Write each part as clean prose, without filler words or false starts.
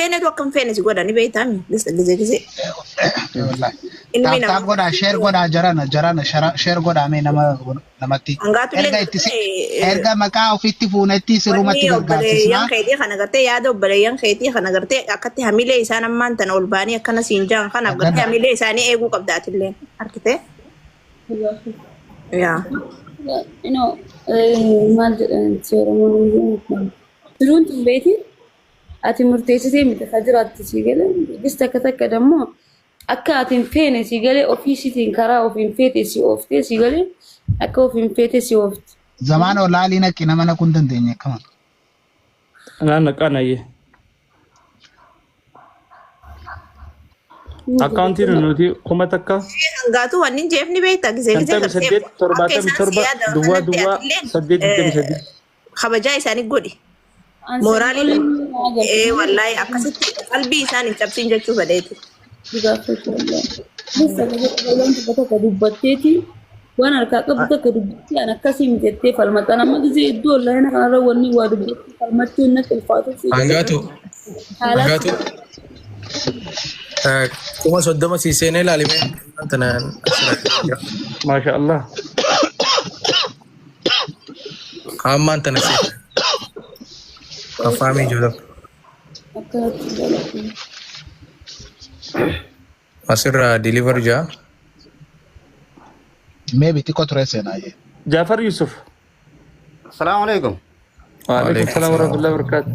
feenetu akka hin feene si godha ni beektaami. Gizee gizee. Wallahi. Ilmi Tap tap namaa godhaa share godhaa jarana jarana share godhaa mee nama namatti. Hangaatullee Erga itti si gartee erga maqaa ofitti fuunetti sirrumatti wanni obboleeyyan gargaarsisnaa. keetii kana gartee yaada obboleeyyan keetii kana gartee akkatti hamilee isaan ammaan tana ol ba'anii akkana siin jaan kanaaf gartee Aggana. hamilee isaanii eeguu qabda atillee argitee. Yaa. Ino maal jedhan Oromoon jiruun tun beeti ati murteessitee miti ka jiraattu sii galee gis takka takka dammoo akka ati hin feene sii galee ofii isiitiin karaa ofiin feete si ooftee sii galee akka ofiin feete si oofti. Zamaan olaalii naqi nama naquu hin dandeenye akkama. Anaan naqaan ayyee. Akkaawuntiin nuti 1000 Hangaatu wanni hin jeefni beekta gizee gizee shantamii gartee saddeet akka torbaatamii isaan si torba yaadan duwwaa kanatti duwwaa atilleen 8 23. kabajaa isaanii godhi. An sanii Mooraalii oliin na ee agarsiisa. wallaahi akkasitti qalbii isaan hin cabsin jechuu fedheeti. Gaafachuu wallahi. Bis takka takka waan tokko tokko dubbatteeti waan harkaa qabdu takka dubbattee an akkasii miti jettee falmatta. An amma gisee hedduu onlaayina kanarra wanni waa dubbattee falmachuun natti ulfaatu si galee Hangaatu haalaa hangaatu 30,000 sii seenee ilaalime tanaan asirratti jira. Maasha Allah. Hammaan tana sii afaamii jiru. akkanatti jaalladhu. Asirraa deliver jaa. Maybe xiqqoo ture seenaa jee. Jaafar Yusuf. Assalamu alaikum. Waalaikum Waalaikum salaam salaam. warahmatullahi wabarakatuh.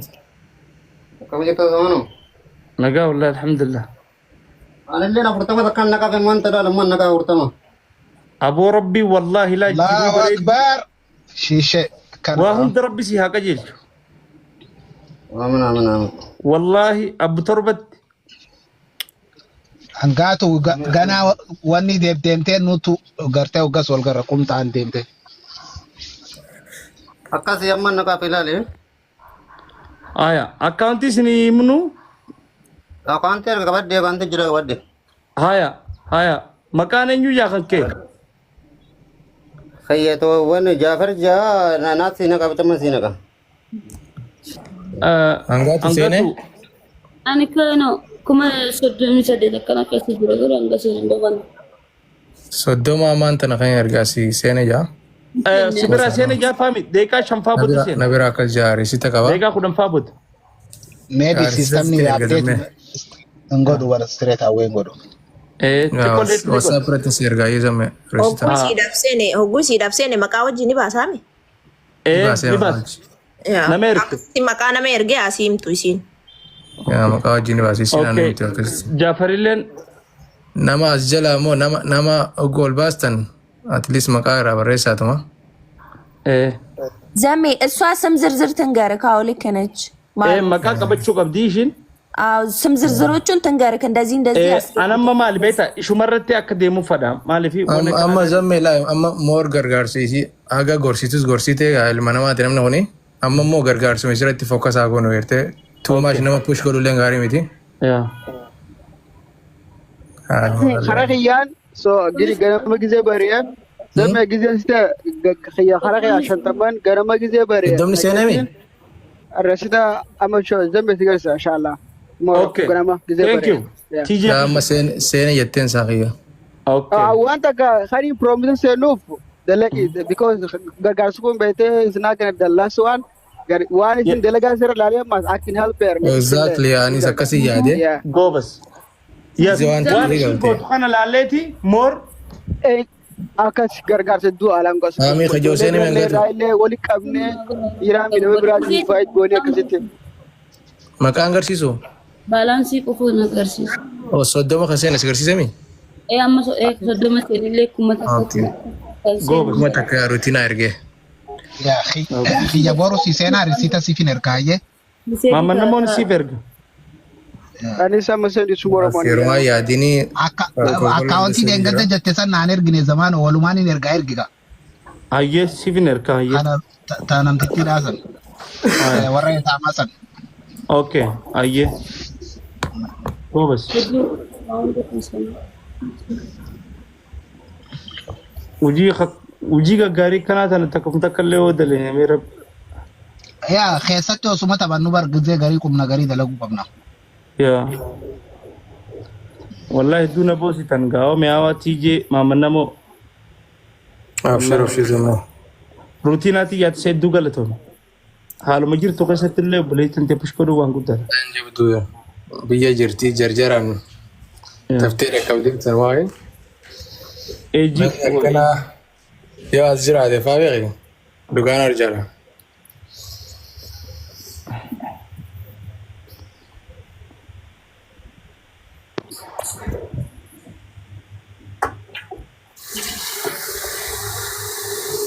Akkam jirtu zamanu? Nagaa wallahi alhamdulillah. Anilleen 40 takkaan naqaa fi man tadaa lamman naqaa 40. Aboo rabbii wallaahi laa jiruu Allahu bareedu. Akbar. Shiishee Waa kana. hunda rabbi si haa qajeelchu. Aamin aamin aamin. Wallaahi abbu torbatti Hangaatu ganaa wanni deemtee nutu gartee hoggas wal garra qumxaan deemte. Akkasii amman naqaa fi ilaali. Aya akkaawuntii isin himnu Akaantii erga qabadde akaantii jira qabadde. haya haya maqaan eenyu yaa kan kee Fayyatoowwan Jaafar jaa naat si naqa bitamman si naqa. Hangaatu seenee Hangatu Ani kana 38,000 akkana keessa jira garuu hanga seenan dhufan. 30 ammaan tana kan ergaa si seene jaa. Si bira seene jaafaami daqiiqaa shanfaa booda Nabira seena nabira akkas jaa risita qaba. daqiiqaa 10 booda. Maybe Risita systemni sitti erga update zammee. hin godhu bara straight away hin godhu. Xiqqoo leetti ni godha. WhatsApp irratti si ergaa yoo zammee risita. Hogguu siidhaaf seene hogguu siidhaaf seene maqaa wajjin ni baasaami. Ni baasee Ni maqaa baasa. wajji. Yaa. Nama ergite. Akkasitti maqaa nama ergee asii himtu isiin. Yaa maqaa wajjin ni baasee siin Okay. miti akkasitti. Jaafarilleen Nama as jalaa immoo nama nama oggoo ol baastan at least maqaa irraa barreessaatuma. ዘሜ እሷ ስም ዝርዝር ትንገርክ። አዎ ልክ ነች። ማለት maqaa qabachuu qabdi ishiin. አዎ ስም ዝርዝሮቹን ትንገርክ። እንደዚህ እንደዚህ Anamma maali beektaa ishumarratti akka deemu fadha maaliif waan Amma akkanaa amma zammee laa amma moor gargaarsiisi haga gorsitus gorsitee ilma namaati namni kuni amma immoo gargaarsuma isirratti focus haa goonu gartee too much nama push godhullee gaarii miti. Yaa. Karaa kiyyaan so gidi ganama gizee bari'e zamee gizeen sita kiyya karaa kiyyaa 50 ganama gizee bari'e Soddomni seename? Rasita amma zamee si garsiisa inshallah. Okay. Ganama gizee Thank bari'e. you. TJ. Amma seene jetteen isaa kiyya. Okay. Waan takka kan promise seenuuf dalaqi because gargaarsi kun beektee is not gonna the last one waan isin dalagaa sirra ilaalee ammas I can help her. Exactly anis akkasii yaade. Yeah. Goobas. Yes. Isi waan Waan ta'eef ishiin galte. gootu kana laalleeti more Akkas gargaarsa hedduu alaan gosa. Aamii kajoo seene Ijoollee mangatu. irraa illee wali qabnee dhiiraa fi nama biraa invite goonee akkasitti. Maqaan agarsiisu? Baalaansii qofa na agarsiisa. Oh, 30 kan seene si agarsiisami? Ee amma 30 seenillee 1000 Okay. kan seenu. Goobas. 1000 ruutinaa ergee. Yaa kiyya boru si seenaa risita siif hin ergaayyee. Maamman namoonni siif erga. Anis amma seendi sumora Yeroo yaadini Akka akkaawuntii deengada jette san naan ergine zamaan walumaan hin ergaa ergiga. Hayyee siif hin erga hayyee. Kana ta namtittii dhaasan warra itaamaa san. Okay. Hayyee. Goobas. Hedduu waan godhan Hojii hojii gaggaarii kanaa tana takkum takka illee yoo daleenyamee rabbi. Yaa keessatti osuma taphannu bar gizee garii qubna garii dalaguu qabna. Yaa. Wallahi hedduu na boositan gaa'oo mi'aawaa TJ maammannamoo. Abshir abshir zammee. Ruutiinaa xiyyaatti isa hedduu galatoome. Haaluma jirtu keessatti illee obboleettiin tee push godhuu waan guddaadha. Jabduu biyya jirti jarjaraan taftee dhaqqabdee tan waa'ee. Eejii. Namni akkanaa yoo as jiraate faa beeki dhugaan arjaadha.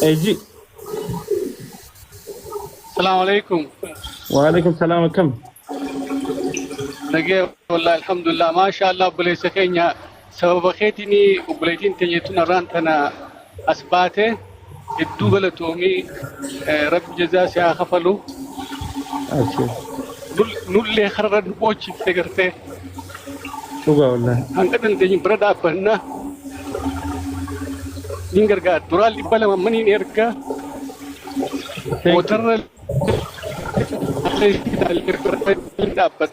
Eejii. السلام عليكم. Waalaikum salaam akkam. نجي والله الحمد لله ما شاء الله بليس كينيا سبب خيتني وبليتين تنيتون رانتنا أسباته الدوغلة تومي رب جزا سيا خفلو. Abshir. نول خرر نبوتش تقرته. Dhugaa wallahi. هنقدن تني بردا بنا نينغر دورال بلا منين إركا وتر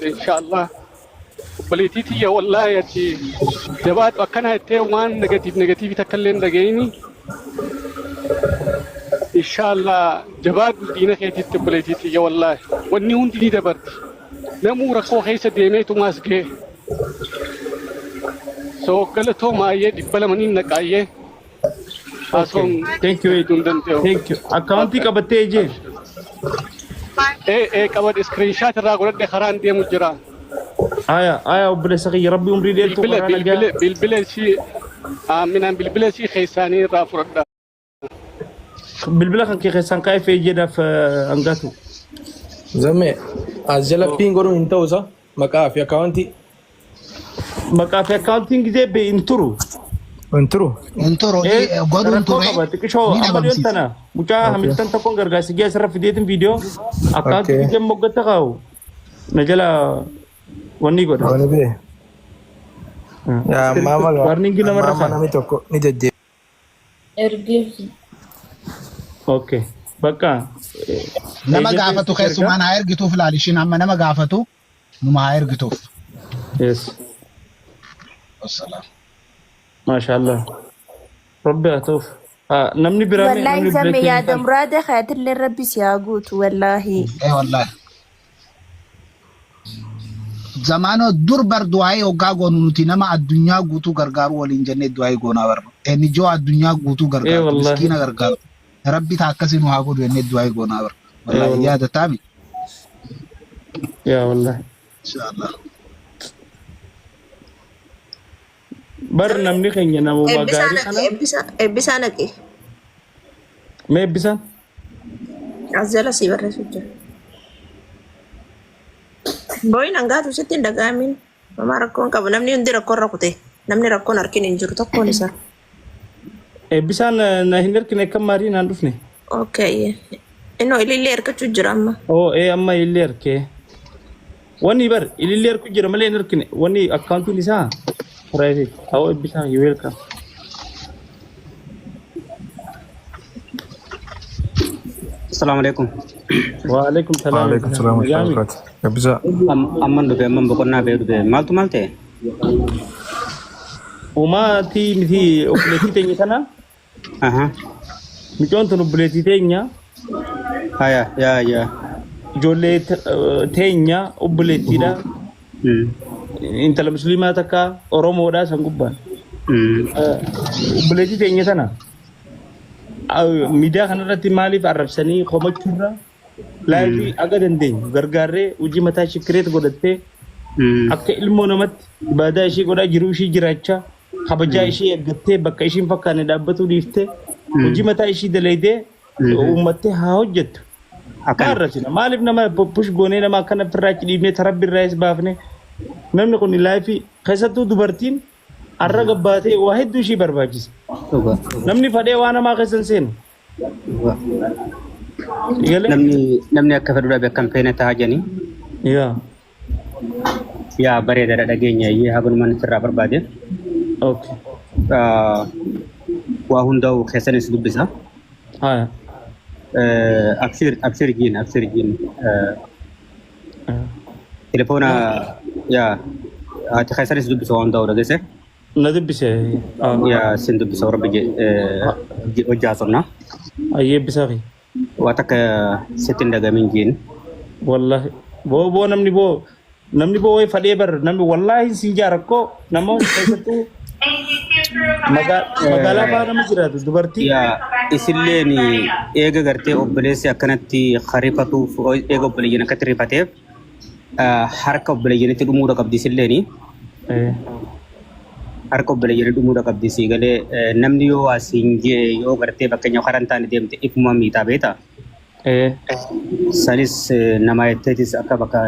إن شاء الله obboleettii tiyya wallaahi ati jabaadhu akkana jettee waan negatiif negatiivii takka illee hin dhaga'ini. Inshaallah jabaadhu diina keetiitti obboleettii tiyya wallaahi wanni hundi ni dabarti. Namuu rakkoo keessa deemeetumaas ga'e. So galatoomaa 200 naqaayyee haasawuun Thank you. hin danda'u. Thank you. Akkaawuntii qabattee ejee. Ee ee qabadhe screenshot irraa godhadhe karaan deemu jira. Aya aya obboleessa kiyya rabbi umrii dheertuu Bilbila karaa nagaa. bilbila bilbila isii aaminaan bilbila isii keessaanii irraa fudhadha. Bilbila kan kee keessaan kaa'ee feejeedhaaf hangaatu. Zammee as jala pin godhuun hin ta'u isa maqaa fi akkaawuntii. Maqaa fi akkaawuntiin gizee be hin turu. Hin turu. Hin turu Eh, godhuun rakkoo ture qaba xiqqishoo ni amma dhiyoon dhabamsiisa. tana mucaa Hamilton tokkoon gargaarsi gee asirra fideetiin viidiyoo akkaawuntii Okay. gizee moggatta kaa'u na jala wanni godha. Wani bee. Yaa ammaa magaa. Warningi namarra Ammaa ka'a. namni tokko ni jajjee. Ergeessu. Okay. Bakka. Nama gaafatu keessumaan haa ergituuf laal ishiin amma nama gaafatu numa haa ergituuf. Yes. Wassalaam. Maashaallah. Rabbi haa ta'uuf. Ah, namni biraa mee Wallahi namni zamme biraa yaada muraada keetillee rabbi si haa guutu wallahi. Ee wallaahi. Zamaanoo dur bar du'aa'ii hoggaa goonu nuti nama addunyaa guutuu gargaaru waliin jennee du'aa'ii goonaa bar. Eenijoo addunyaa guutuu Ee gargaartu wallahi. miskiina gargaartu. Rabbi taa akkasii nu haa godhu jennee du'aa'ii goonaa bar. Ee Wallaahi wallahi. yaada taami. Yaa wallahi. Inshaallah. Bar namni keenya namuma Eebbisaa gaarii naqi kana. eebbisaa eebbisaa naqi. Mee eebbisaan? As jala sii barreessu jira. Booyin hangaatu sitti hin dhaga'amin. Mamaa rakkoon qabu namni hundi rakkoon rakkute. Namni rakkoon harkin hin jiru tokkoon isaa. Eebbisaan na hin erkine akkam maarii naan dhufne. Okay. Innoo ilillee ergachuu jira amma. Oo ee amma ilillee erkee. Wanni bar ilillee erku jira malee hin erkine. Wanni akkaawuntiin isaa private. Awoo eebbisaan you welcome. Assalamu alaikum. Waalaikum salaam. Waalaikum salaam wa Nagaami. rahmatullahi. Eebbisaa. Amman dhufe amman boqonnaa ba'ee dhufe maaltu maal ta'e? Umaatii miti obboleettii teenya kana Aha. micoon tun obboleettii teenya Haya yaa yaa. ijoollee teenya obboleettiidha. Intala musliimaa takka Oromoodha san gubbaan. Obboleettii teenya tana miidiyaa kanarratti maaliif arrabsanii komachuurra live aga dandeenyu gargaarree hojii mataa ishee create godhattee akka ilmoo namatti ibaadaa ishee godhaa jiruu ishee jiraachaa kabajaa ishee eeggattee bakka ishiin fakkaanne dhaabbatuu dhiiftee hojii mataa ishee dalaydee uummattee haa hojjettu. Maa Akkana. arrabsina? Maaliif nama push goonee nama akkana ofirraa achi dhiibnee tarabbi irraa baafne namni kun live keessattuu dubartiin arra gabbaatee waa hedduu ishii barbaachisa. Dhuga. Namni fadhee waa namaa keessa hin seenu. Dhuga. Galee? Namni akka fedhu dhabe akkam feene ta'a jedhanii. Yaa. Yaa bareedaadha dhageenya iyyee hagunumaan sirraa barbaade. Okay. Waa hundaa'u keessanis dubbisa. Haya. Abshir abshir jiin abshir jiin. Telefoona yaa ati keessanis dubbisa waan ta'u dhageesse. Na dubbise. Yaa sin dubbisa rabbi jedhe hojii haasofna. Ayyee bisaa fi. Waa takka sitti hin dhagamin jeen. Wallahi. Boo boo namni boo namni boo wayi fadhee bar namni wallahi sin jaa rakkoo nama keessattuu magaalaa faa nama jiraatu dubartii. Yaa isilleen eega gartee obboleessi akkanatti harifatuuf eega obboleeyyan akkatti rifateef harka obboleeyyanitti dhumuudha qabdi isilleen. Harka obboleeyyanii dhumuudha qabdi sii galee namni yoo asiin jee yoo gartee fakkeenya karaa hin taane deemte ifuma miitaa beektaa. Sanis nama jetteetis akka bakka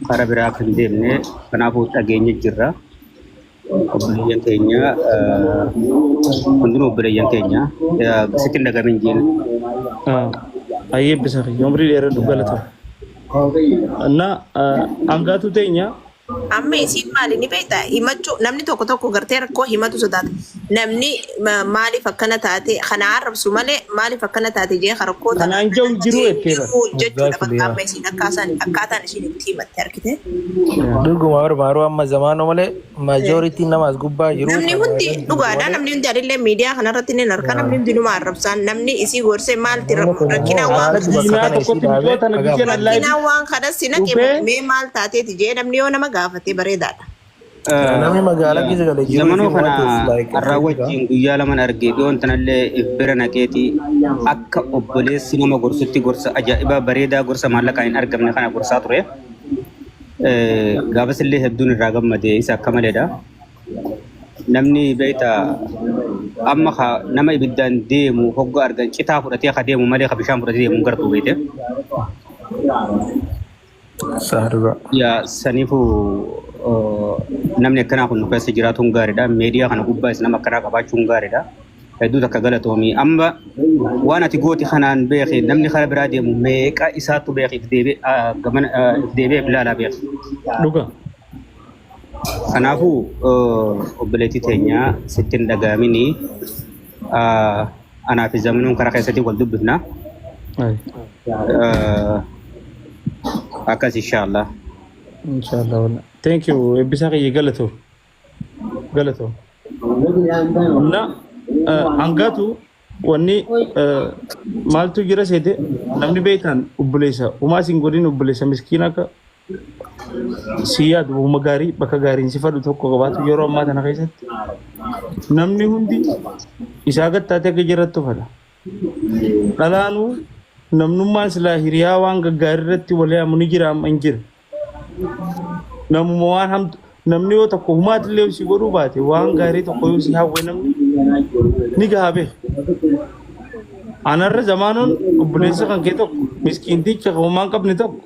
karaa biraa akka hin deemne kanaafuu dhageenya jirra. Obboleeyyan keenya hundinuu obboleeyyan keenya sitti hin dhagamin jeen. Ayyee bisaa fi umrii dheeradhu galata. Na hangaatu teenya. Amma isiin maali ni beektaa? Himachuu namni tokko tokko gartee rakkoo himatu sodaata. Namni maaliif akkana taate kana arrabsu malee maaliif akkana taate jee rakkoo tana Kanaan jiru hin jiru jettee bara. jiru jechuudha bakka amma isiin akkaataan isiin itti himatte argite. Dhuguma barbaadu amma zamaanoo malee majority nama as gubbaa jiru. Namni hundi dhugaadha, namni hundi adillee miidiyaa kanarratti ni arga, namni hundi numa arrabsaan, namni isii gorsee maalti rakkinaa waan Bakka Diinaa kana isii tokkotti dhaabee biqiloo tana biyya dhagaa. rakkinaa waan kana si naqe Dhufee mee maal taateeti jee namni yoo nama gaafate bareedaadha. Namni magaalaa keessa galee jiru Zamanoo if kana want to like har'aa wajjin guyyaa laman argee dhiyoon tanallee if bira naqeeti akka obboleessi nama gorsutti gorsa ajaa'ibaa bareedaa gorsa maallaqaan hin argamne kana gorsaa ture. Gaafas illee hedduun irraa gammade isa akka maleedha. Namni beektaa amma nama ibiddaan deemu hogga argan citaa fudhatee ka deemu malee ka bishaan fudhatee deemu hin gartuu beekte. Saaduga. Yaa saniifuu namni akkanaa kun nu keessa jiraatuun gaariidha. Miidiyaa kana gubbaas nama akkanaa qabaachuun gaariidha. Hedduu takka galatoomii. Amma waan ati gooti kanaan beeki namni kara biraa deemu meeqa isaatu beeki if deebi'ee gamana if deebi'ee if ilaalaa beeki. Dhuga. Kanaafuu obboleettii teenya sitti hin dhaga'amini anaa fi zamanuun karaa keessatti wal dubbifna. Akkas inshaallah. Inshallah wallah. Thank you. Eebbisaa kiyya galatoo. Galatoo. Na hangaatu wanni maaltu jira seete namni beektaan obboleessa homaa isin godhin obboleessa miskiina akka si yaadu uuma gaarii bakka gaariin si fadhu tokko qabaatu yeroo ammaa tana keessatti namni hundi isaa gattaatee akka jirattu fadha. Dhalaanuu namnummaan silaa hiriyaa waan gaggaarii irratti wal yaamu ni jira amma hin jira. Namuma waan hamtu namni yoo tokko humaatillee si godhuu baate waan gaarii tokko yoo si hawwe namni ni gahaa beeka. Anarra zamaanoon obboleessa kan kee tokko miskiinticha kan homaa hin qabne tokko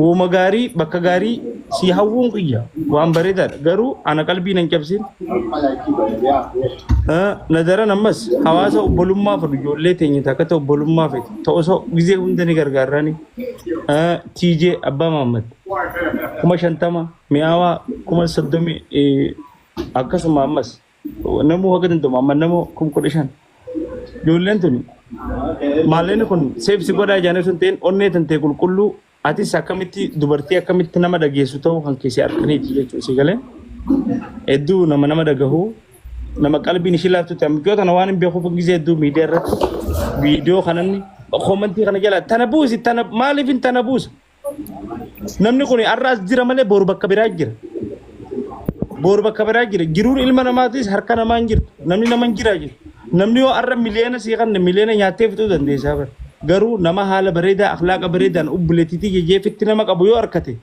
uuma gaarii bakka gaarii si hawwuun qiyya waan bareedaadha. Garuu ana qalbii nan cabsin. Na daran ammas hawaasa obbolummaa fedhu ijoollee teenya takka ta'e obbolummaa fedhu ta'u osoo gizee hunda ni gargaarraani. TJ Abbaa Mahammad 50,000 mi'aawaa 30,000 akkasuma ammas namuu haga danda'u amma nama 15,000 ijoolleen tuni maallaqni kun seebsi godhaa jaanii sun ta'in onnee tantee qulqulluu atis akkamitti dubartii akkamitti nama dhageessu ta'uu kan keessi harkaniiti jechuudha si galee hedduu nama nama dhagahu nama qalbiin ishii laaftutti amma tana waan hin beekuuf gisee hedduu miidiyaa irratti viidiyoo kananni koomantii kana jala tana buusi tana maaliif hin tana buusa? Namni kun har'aas jira malee boru bakka biraa jira. Boru bakka biraa jira. Jiruun ilma namaatis harka namaa hin jirtu. Namni nama hin jiraa jiru. Namni yoo har'a miliyoona sii kanne miliyoona nyaattee fixuu dandeessaa bara. Garuu nama haala bareedaa akhlaaqa bareedaan obboleettiitii jejeefitti nama qabu yoo harkate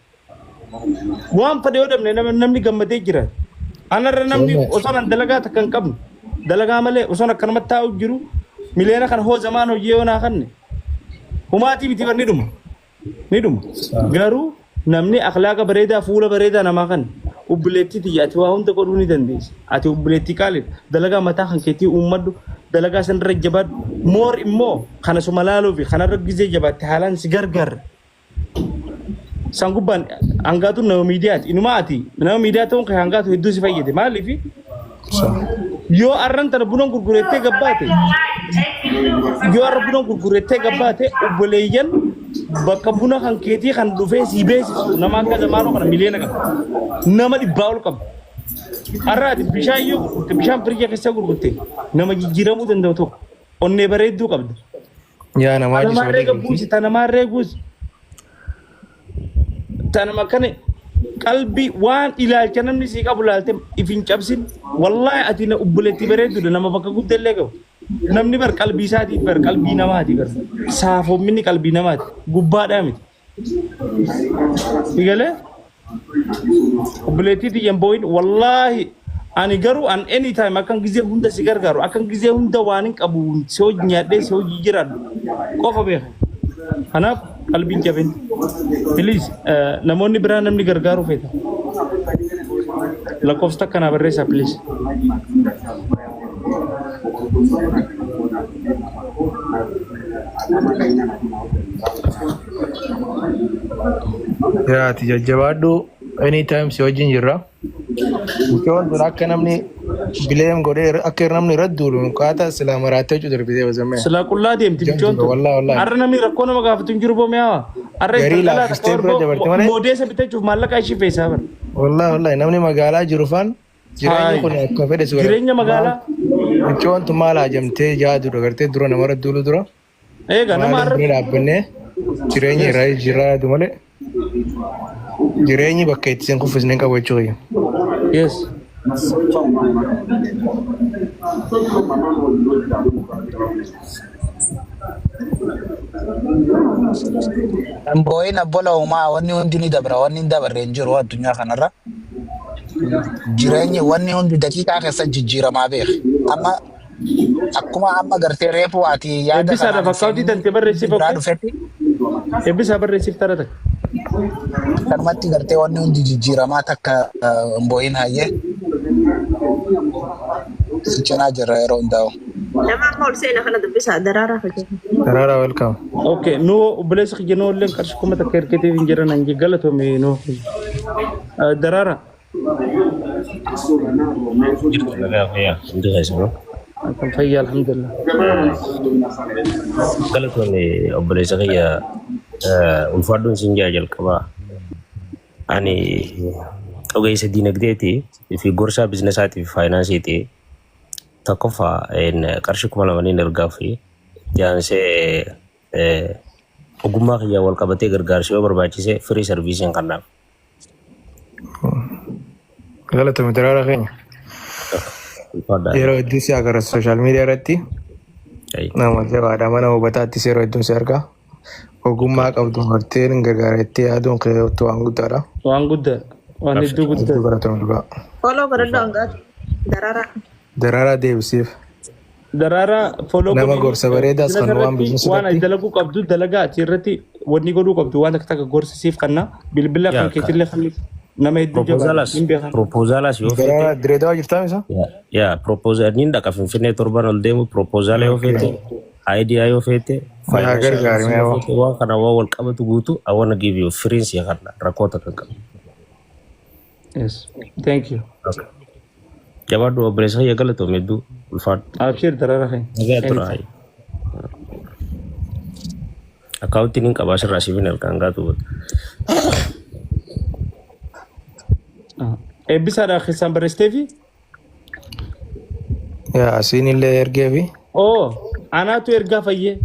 waan fedhe yoo dhabne namni gammadee jira. Anarra namni osoo an dalagaa takka hin qabne dalagaa malee osoo akkanumatti taa'u jiru miliyoona kana hoo zamaan hojii yoo naa kanne humaatii miti bar ni dhuma. Ni dhuma. Garuu namni akhlaaqa bareedaa fuula bareedaa namaa kan obboleettii tiyya ati waa hunda godhuu ni dandeessa. Ati obboleettii qaaliidha. Dalagaa mataa kan keetii uummadhu. Dalagaa sanarra jabaadhu. Moor immoo kana suma laaluu fi kanarra gizee jabaatte haalaan si gargaarra. San gubbaan hangaatuun nama miidiyaati. Inuma ati nama miidiyaa ta'uun kan hangaatu hedduu si fayyade. Maaliif yoo arran tana buna gurgurettee gabbaate yoo arra buna gurgurettee gabbaate obboleeyyan Bakka buna kan keetii kan dhufee sii beeksisu nama akka zamaanoo kana miliyoona qaba. Nama dhibbaa ol qaba. Har'a ati bishaan yoo gurgurte, bishaan firija keessa gurgurte, nama jijjiiramuu danda'u tokko onnee bareedduu qabda. Yaa namaa Tanamaa jisoo reega buusi, tanamaa reeguus. Tanama kana qalbii waan ilaalcha namni sii qabu laalte if hin cabsin. Wallaahi ati na obboleettii bareedduudha, nama bakka guddallee qabu. Namni bar qalbii isaatiif bar qalbii namaati bar. Saafoominni qalbii namaati. Gubbaadhaa miti. Sigalee obboleettii tiyyan boo'in. Wallaahi ani garuu an anytime akkan gizee hunda si gargaaru, akkan gizee hunda waan hin qabu si hojii nyaadhee si hojii jiraadhu qofa beeka. Kanaaf qalbiin jabin. Please, namoonni biraa namni gargaaruu feeta. Lakkoofsa takka naa barreessaa, please. Yaa ati jajjabaadhu, anytime si wajjin jirra. Mucoon tun akka namni bileem godhee akka namni irratti duulu qaata silaa maraattee huccuu darbitee basamee. Silaa qullaa deemti micoon tun. Wallaahi wallaahi. Har'a namni rakkoo nama gaafatu hin jiru boomiyaa. Har'a Garii itti dhalaa laaffistee takka bira dabarte malee. Moodeessa bitachuuf maallaqa ishii feesaa bara. Wallaahi wallaahi, namni magaalaa jiru faan jireenyi kun akka fedhe si godha. Jireenya magaalaa. Mucoon tun maal haajamtee jaadu gartee dura namarra duulu dura. Eega nama Maaliif har'a. bira dhaabbannee jireenya irraa jiraatu malee jireenyi bakka itti sin kuffisne hin qabu jechuudha. Yes. Boo'in abbola uumaa, wanni hundi ni dabra, wanni hin dabarre hin jiru addunyaa kanarra. Jireenyi wanni hundi daqiiqaa keessa jijjiiramaa beek. Amma akkuma amma gartee reefu ati yaada Eebbisaadhaaf kanaan akkaawuntii tante barreessiif. biraa Okay. dhufetti Eebbisaa barreessiif tara takka. Kanumatti gartee wanni hundi jijjiiramaa takka hin boo'in, hayyee si cinaa jirra yeroo hundaa'u. Nama amma ol seena kana dubbisaa, Daraaraa fakkii. Daraaraa, welcome. Okay, nu obboleessa kiyya nuu illee qarshii 1000 ergateef hin jiran hanji galatoomi nuu. Daraaraa. Jirtu, nagaa fayyaa hundi keessanuu. Kan fayyaa, alhamdulillah. Galatoome obboleessa kiyya, ulfaadhuun siin jaa jalqabaa. Ani ogeessa diinagdeeti fi gorsaa biizinasaatii fi faayinaansiiti. Tokkoffaa qarshii 2000 niin ergaa fi itti aansee ogummaa kiyyaa wal qabatee gargaarsa yoo barbaachise free serviceiin kennaaf. Galatoomi Daraaraa keenya. Ulfaadhaa. Yeroo hedduu si agarra social media irratti, nama jabaadha, mana hubataattis yeroo hedduun si argaa. Ogummaa qabdu horteen gargaara jettee yaaduun kee waan guddaadha. Waan guddaa. Waan hedduu guddaa. Hedduu galatoomi dhugaa. Follow godhadhu hangaatu. Daraaraa. Daraaraa deebisiif. Daraaraa follow Nama godhini. gorsa bareedaas Business kan waan irratti business waan ati irratti. dalaguu qabdu dalagaa ati irratti wanni godhuu qabdu waan takka takka gorsa siif kanna, bilbila Yaa kan keetillee kan nama hedduu jabaadha Proposaalas hin beekan. Proposaalas yoo feete. Daraaraa, Direedawaa jirtaa misa? Yaa proposal niin dhaqa Finfinnee torban ol deemu. Proposala yoo feete, idea yoo feete, Yaa financial gargaari yoo mee feete, waan kana waan wal qabatu guutu I wanna give you free si kanna, rakkoo takka hin qabu. Yes. Thank you. Okay. Jabaadhu obboleessa kiyya, galatoomi hedduu, ulfaadhu. Abshir Daraaraa keenya. Nagaa tura. Anytime. Akkaawuntiin hin qabaa sirraa siifin ergaan gaatu. Eebbisaadha keessaan barreessiteefi? Yaa asiin illee ergeefi. Oo, anaatu ergaa fayyee.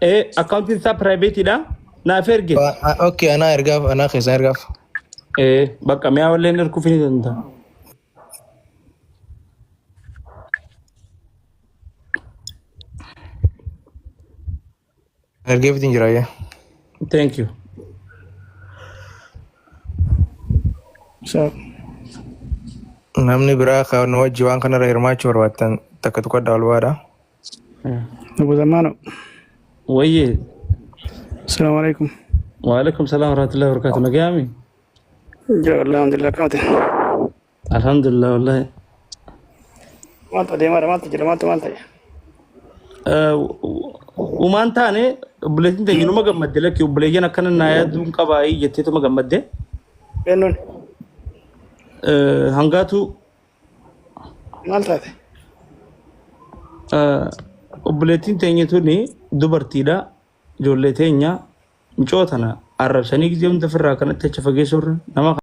Ee, akkaawuntiin isaa privateiidha. Naaf erge. Okay, anaa ergaaf, anaa keessaan ergaaf. Ee, bakka mi'a walleen erguuf ni danda'a. Ergeefitiin jira yaa. Thank you. So, Namni biraa kan nu wajji waan kanarra hirmaachuu barbaattan takka tuqadhaa ol baadha. Abu Zamano. Wayyee. Assalamu alaikum. Waalaikum salaam warahmatullahi wabarakatuh. Nagayaami? Jira, alhamdulillah, kamate. Alhamdulillah wallahi. Maaltu adeemaadha, maaltu jira, maaltu maal ta'e? Umaan taane, obboleettiin teenya numa gammadde, lakki obboleeyyan akkana naa yaaduun qabaa jetteetuma gammadde. Eenyuun? Hangaatu. Maal taate? Obboleettiin teenya tuni dubartiidha. Ijoollee teenya micoo tana arrabsanii gizee hunda ofirraa kanatti achi fageessuurra nama